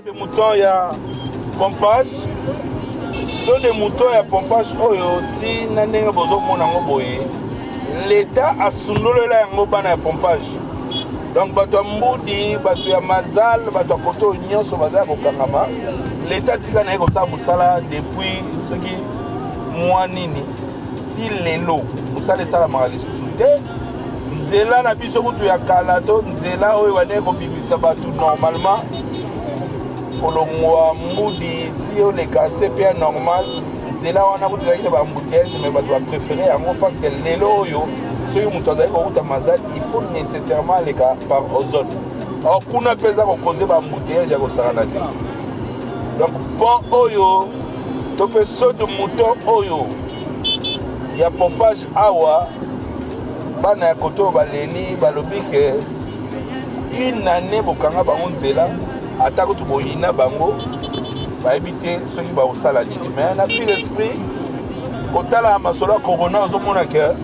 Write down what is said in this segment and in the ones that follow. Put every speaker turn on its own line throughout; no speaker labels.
De mouton ya pompage, saut de mouton ya pompage oyo ntina ndenge bozomona yango boye, leta asundolela yango bana ya pompage. Donc bato ya Mbudi, bato ya Mazal, bato ya koto oyo nyonso baza ya kokangama. Leta tika na ye kosala mosala depuis soki mwa nini ti lelo mosala esalamaka lisusu te. Nzela na biso kutu ya kala to nzela oyo bandeki kobimisa bato normalement kolongwa Mbudi ti oleka CPA normal, nzela wana kutu ezalaki na baembouteillage, mais bato bapréféré yango parce que lelo oyo soki moto azali kouta Mazal, il faut nécessairement aleka par Ozone. Or kuna mpe eza kokoze baembouteillage ya kosakana te. Donc pont oyo to mpe saut de mouton oyo ya pompage awa, bana ya koto oyo baleli, balobi ke une année bokanga bango nzela, ata kutu boyina bango, bayebi te soki bakosala nini. Mais na pire esprit, kotala masolo ya corona, ozomona ke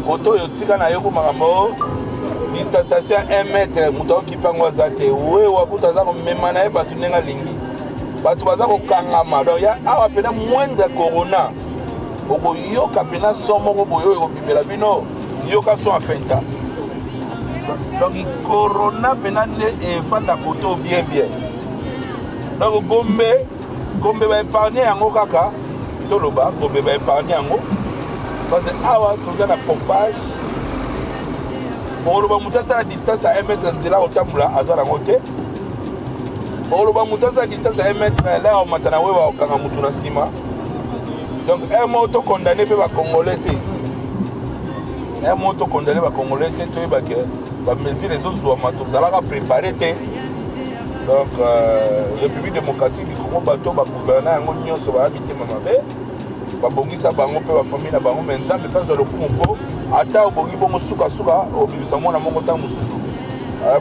koto oyo tika na yo ko makambo distanciation ya 1 mètre, moto aokipa yango aza te. Wewa kutu aza komema na ye bato ndenge alingi, bato baza kokangama. Donc ya awa mpena moindre corona, okoyoka mpena son moko boye oyo ekobimela bino, yoka son afenta. Donc corona mpena nde efanda koto bien bien. Donc Gombe, Gombe baépargne yango kaka, toloba Gombe baépargne yango parce que awa toza na pompage. Okoloba moto asala distance ya 1 mètre, nzela kotambola aza nango te. Okoloba moto asala distance ya 1 mètre, la omata na wewa okanga motu na nsima. Donc un mot, tokondane mpe bacongolais te, un mot, tokondane bacongolais te. Toyeba ke bamesure ezozwama, tozalaka préparé te. Donc République démocratique du Congo, bato bagouverne yango nyonso baya mitema mabe, babongisa bango mpe bafamille na bango. Mais Nzambe mpe azwa lokumu, mpo ata obongi bongo, sukasuka obimisa mwana moko, ntango mosusu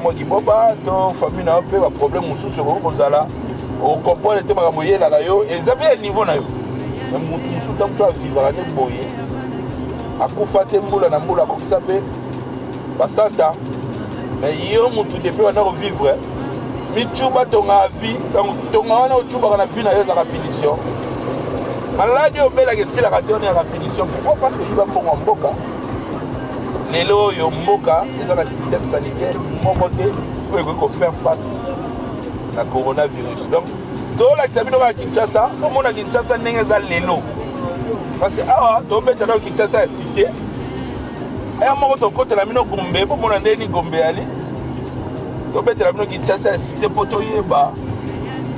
mwa kiboba to famille na yo mpe baproblème mosusu ekoki kozala, okomprendre te makambo eyelaka yo, eza mpe ya niveau na yo. Mais motu mosusu, ntango mosusu avivaka nde boye, akufa te mbula na mbula, akokisa mpe basanta. Mais yo motu depuis banda kovivre micuba tonga vie, donc tonga wana ocubaka na vie na yo ezaka punition. Maladi obelaka esilaka te, wana ezaka punition. Pourquoi? Parce que oyiba mbongo ya mboka. Lelo oyo mboka eza na système sanitaire moko te oyo ekoki kofaire face na coronavirus. Donc tolakisa bino kaka Kinshasa, omona Kinshasa ndenge eza lelo, parce que awa tobeta nao Kinshasa ya cité aya moko, tokotela bino Gombe, bomona ndeni Gombe yali. Tobetela bino Kinshasa ya cité mpo toyeba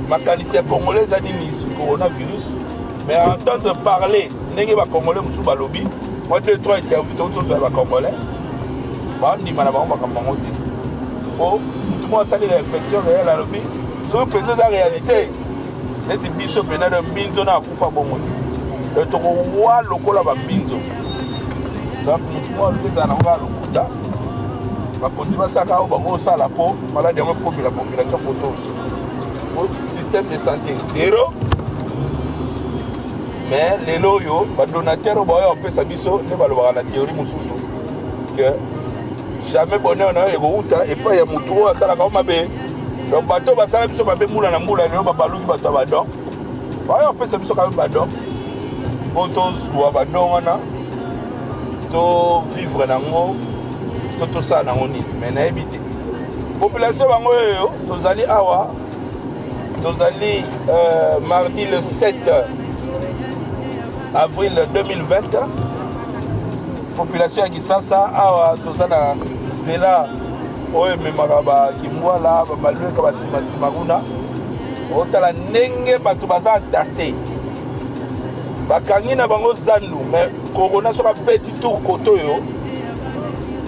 makanisi ya congolais eza nini sur coronavirus. Mais entendre parler ndenge bacongolais mosusu balobi, mwa deux trois interview tozozwa ya bacongolais, bandima na bango makambo yango te. Po motu moko asali réflexion réelle, alobi soki mpenza eza réalité neti biso mpena de mbinzo na akufa bongo te, tokowa lokola bambinzo. Donc motu moko alobi ezala nango kaka lokuta, bakonzi basalaka oyo bakosala mpo maladi yango ekomela population koto, système de santé zéro. Mais lelo oyo badonateur oyo baoya kopesa biso nde balobaka na théorie mosusu que jamais bonheur na yo ekouta epai ya motu oyo asalaka yo mabe. Donc bato oyo basala biso mabe mbula na mbula, lelo babaluki bato ya badon, baoya kopesa biso kame badon mpo tozwa badon wana, tovivre nango to tosala nango nini. Mais nayebi te population bango oyo tozali awa. Tozali mardi le 7 avril 2020. Population ya Kisasa, awa toza na nzela oyo ememaka bakimbwala, bamalweka, basimasima kuna. Otala ndenge bato baza entassés, bakangi na bango zandu. Mais corona soki abeti tour koto oyo,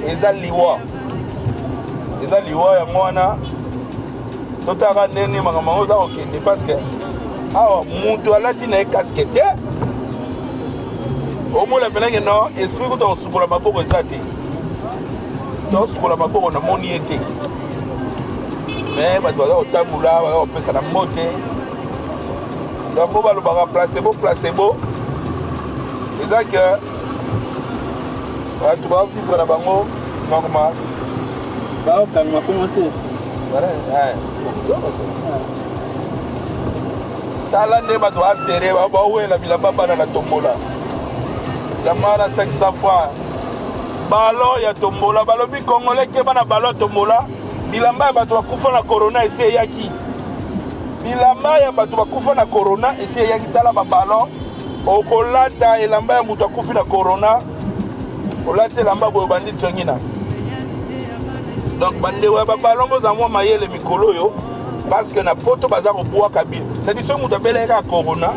eza liwa, eza liwa. Yango wana totalaka ndenge makambo yango eza kokende, parce que awa mutu alati na ye casque te, omona mpenake no esprit kuta kosukola maboko eza te, tosukola maboko namoni ye te. Mais bato baza kotambola, baza kopesa na mbote. Yango balobaka placebo, placebo eza ke bato bavivre na bango normal.
Baokanga makoma te.
Tala nde bato asere bawela bilamba bana na tombola bilamba wana 500 francs ballon ya tombola balobi congolais keba na ballon ya tombola bilamba ya bato bakufa na corona esi eyaki bilamba ya bato bakufa na corona esi eyaki tala baballon okolata elamba ya moto akufi na corona olati elamba boye obandi tsongina donc bandeko ya babalon bozala mwa mayele mikolo oyo parce que na poto baza kobwaka bino cestadi soki moto abelaki kaka corona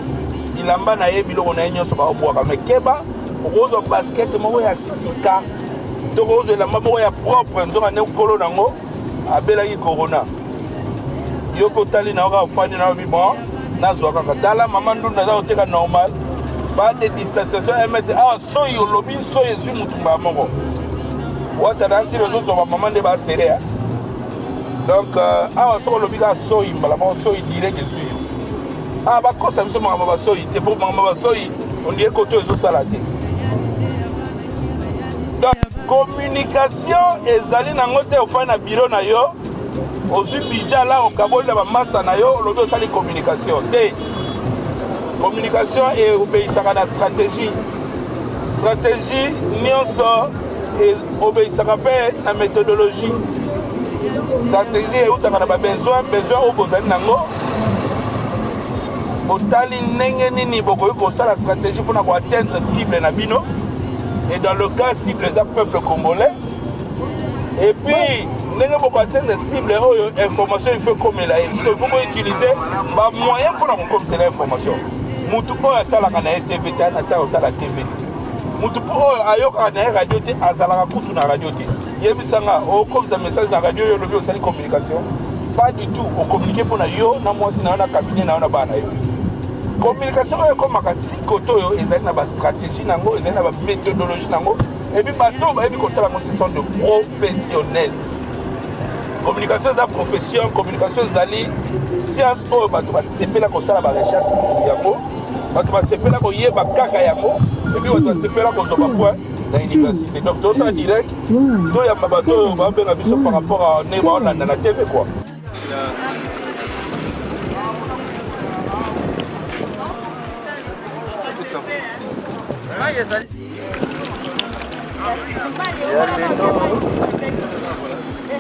bilamba na ye biloko na ye nyonso bakobwaka mais keba okozwa basket moko ya sika to okozwa elamba moko ya propre nzoka nde nkolo nango abelaki corona yo kotali na yo kaka ofandi na yo bi bon nazwa kaka tala mama ndunda aza koteka normal pas de distanciation 1 mètre awa soyi olobi soyi ezwi motu mbala moko wata na nsili ozozwa bamama nde basere ya donc euh, awa soki olobi kaka soyi mbala moko soyi direct ezwi yo awa bakosa biso makambo basoyi te mpo makambo basoyi ondie koto ezosala te donc communication ezali nango te ofandi na biro na yo ozwi budget la okaboli na bamasa na yo olobi osali communication te communication eobeisaka na stratégie stratégie nyonso eobeisaka mpe na méthodologie stratégie eutaka na babesoin besoin oyo bozali nango botali ndenge nini bokoki kosala stratégie mpona koatteindre cible na bino et dans le cas cible eza peuple congolais et puis ndenge boko atteindre cible oyo information il faut ekomela ye il faut boutiliser bamoyen mpona kokomisela information mutu oyo atalaka na ye tv te ata otala tv te mutu mpo oyo ayokaka na ye radio te azalaka kutu na radio te yebisa nga okomisa message na radio oyo olobi osali communication pas du tout ocommunike mpo na yo na mwasi na yo na cabinet na yo na bana na yo communication oyo ekomaka ti kote oyo ezali na bastratégie na yango ezali na baméthodologie na yango epuis bato oyo bayebi kosala yango ce sont de professionnels communication eza profession communication ezali science oyo bato basepela kosala barecherche yango bato basepela koyeba kaka yango epuis bato basepela kozwa bapoint na université donc tozosala direct toyamba bato oyo babenga biso par rapport a ndenge baolanda na tv quoi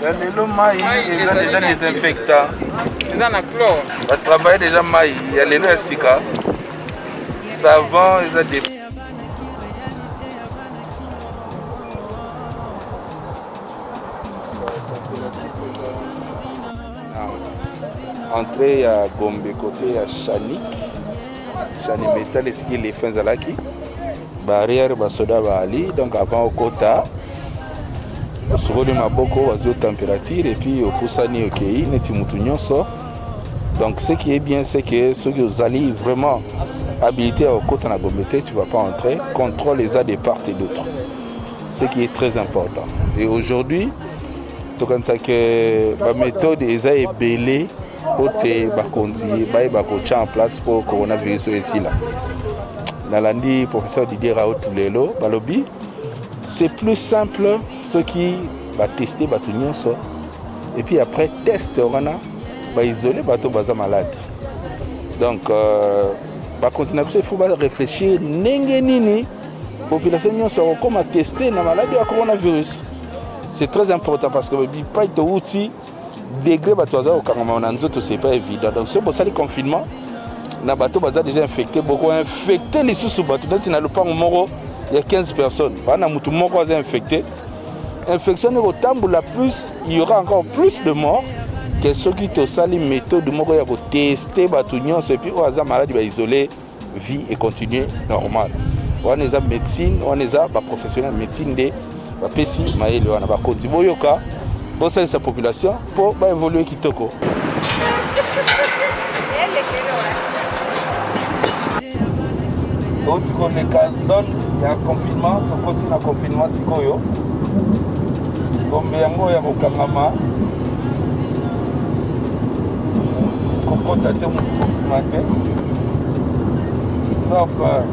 ya lelo mai eza deja désinfectant
eza na chlore
batravaille deja mai ya lelo ya sika savon eza de entrée ya Gombe côté ya Chanik Chani metal esiki elefant ezalaki barrière basoda baali donc avant okota osukoli maboko bazwi température et puis opusani okei neti mutu nyonso donc ce qui est bien c'est que soki ozali vraiment habilité ya kokota na Gombe te tu vas pas entrer contrôle eza de part et d'autre ce qui est très important et aujourd'hui tokanisa ke baméthode eza ebele mpo te bakonzi bayeba kotya en place mpo coronavirus oyo esila nalandi professeur didier raout lelo balobi c'est plus simple soki bateste bato nyonso et puis après test wana baisole bato baza malade donc euh, bakonzi na biso il faut baréfléchir ndenge nini population nyonso akokoma teste na maladi ya coronavirus c'est très important parce que bipai towuti degré bato baza kokangama na nzoto c'est pas évident donc soki bosali confinement na bato baza déjà infecté bokoinfecte lisusu bato neti na lopango moko ya 15 personnes baa na motu moko aza infecté infection ekotambola plus il y aura encore plus de morts que soki tosali méthode moko ya koteste bato nyonso epuis oyo aza maladi baisole vie e continuer normal wana eza médecine wana eza baprofessionnel ya médecine nde bapesi mayele wana bakonzi boyoka bosalisa population mpo baevolue kitoko touti koleka zone ya confinement tokoti na confinement sikoyo gombe yango ya kokangama kokota te motu kokima te sauf euh,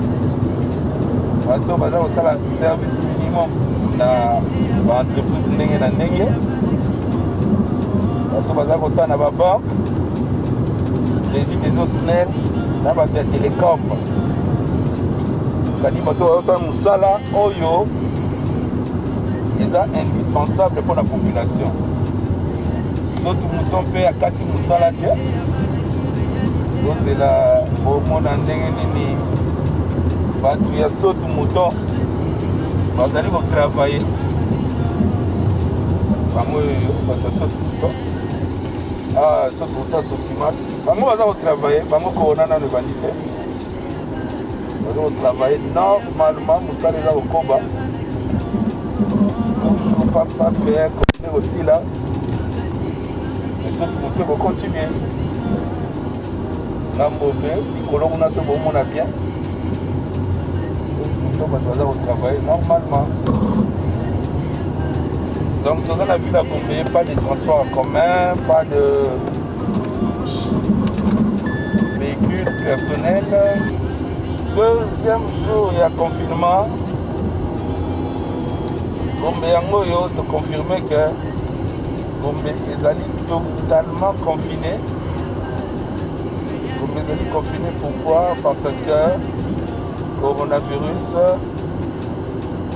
bato baza kosala service minimum na baentreprise ndenge na ndenge bato baza kosala na babanke Regideso, SNEL na bato ya telecom, c'est-à-dire bato bazosala mosala oyo eza indispensable mpona population. Saut-de-mouton mpe akati mosala te. Tozela bomona ndenge nini bato ya saut-de-mouton bazali kotravailler. Bango oyo bato ya saut-de-mouton, ah, saut-de-mouton, Socimat, bango baza kotravailler. Bango corona nano ebandi te, baza kotravailler normalement, mosala eza kokoba toujours, pas parce que corona ekosila, mais saut-de-mouton ekocontinuer. Ngambo mpe likolo kuna, so bomona bien saut-de-mouton, bato baza kotravailler normalement. Donc toza na ville ya Gombe, pas de transport en commun, pas de véhicule personnel. Deuxième jour ya confinement, Gombe yango oyo. Toconfirme que Gombe ezali totalement confiné. Gombe ezali confiné, pourquoi? Parce que coronavirus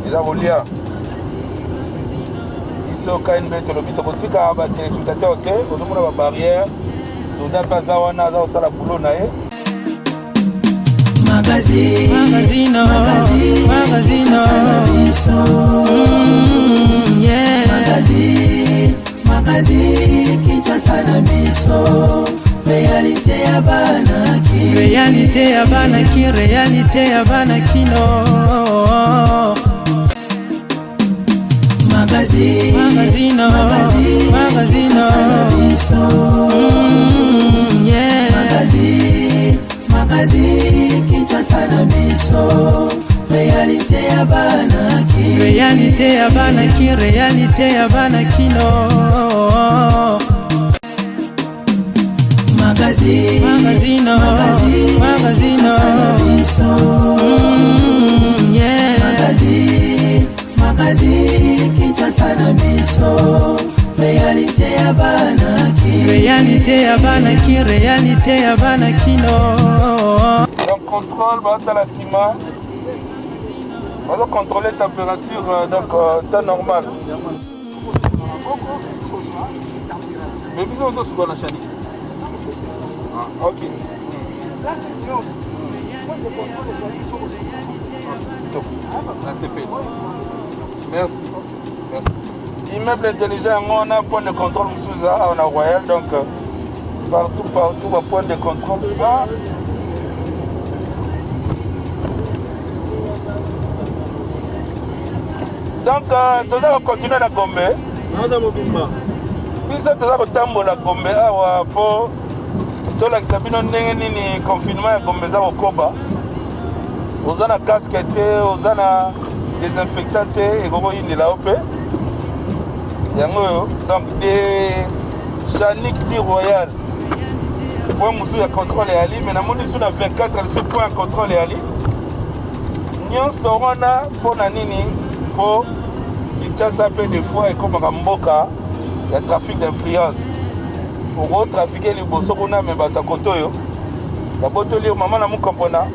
eza kolia biso. KNB tolobi tokotika batéléspectateur te. Ozomona babarrière, soda mpe aza wana, aza kosala boulot na ye.
Magazine,
Magazine,
magazine,
magazine,
Kinshasa na biso.
Yeah.
Magazine, magazine, Kinshasa na biso. Réalité ya bana Kin.
Réalité ya bana Kin, réalité ya bana Kino.
Magazine,
Magazine,
magazine,
magazine,
Kinshasa na biso.
Yeah.
Magazine, magazine, Kinshasa na biso. Réalité ya bana Kin.
Réalité ya bana Kin, réalité ya bana Kino.
Magazine,
Magazine,
magazine,
magazine,
Kinshasa na biso.
Yeah.
Magazine, magazine, Kinshasa na biso. Réalité ya bana Kin.
Réalité ya bana Kin, réalité ya bana Kino.
Donc contrôle, bazotala nsima, bazocontrôle température, donc temps normal. Mais biso ozosuka na chani. Ah, ok.
Place nyonso, poste de contrôle ezali, il faut kosuka.
Kitoko na CP. Merci, merci. Immeuble intelligent yango wana. Point de contrôle mosusu eza awa na Royal. Donc partout, partout bapoint de contrôle. Ah. Donc toza kocontinuer na Gombe.
Naza mobimba.
Biso toza kotambola Gombe awa mpo tolakisa bino ndenge nini confinement ya Gombe eza kokoba. Oza na casque te, oza na désinfectant te, ekoki koyindela yo mpe yango oyo. Donc de Janik ti Royal, point mosusu ya contrôle eyali, mais namoni su na 24 lisusu point ya contrôle eyali. Nyonso wana mpo na nini? Mpo Kinshasa mpe des fois ekomaka mboka ya trafic d'influence. Okotrafiquer liboso kuna, mais bato ya kote oyo babotoli yo mama na mokompona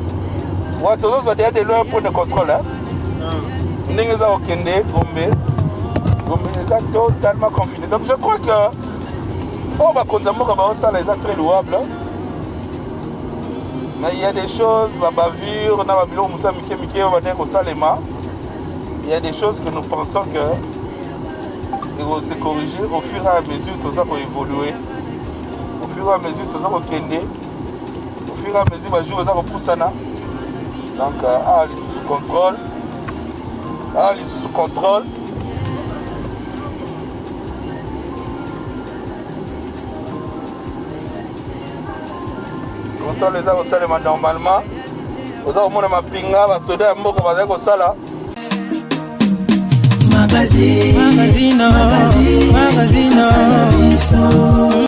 wa. Tozozwa deya de loin point de contrôle ndenge eza kokende. Gombe, Gombe eza totalement confiné. Donc je crois que oyo bakonzi ya mboka baosala eza très louable, mais il y a des choses, babavure na babiloko mosusu ya mike mike oyo bandeki kosalema. Il y a des choses que nous pensons que se corriger au fur et à mesure toza koévoluer, au fur et à mesure toza kokende, au fur et à mesure bajour eza kopusana. Donc awa lisusu contrôle, awa lisusu contrôle. Contrôle eza kosalema normalement. Oza komona mapinga, basoda ya mboka bazali kosala.
Magazine,
Magazine,
magazine,
magazine,
Kinshasa na biso.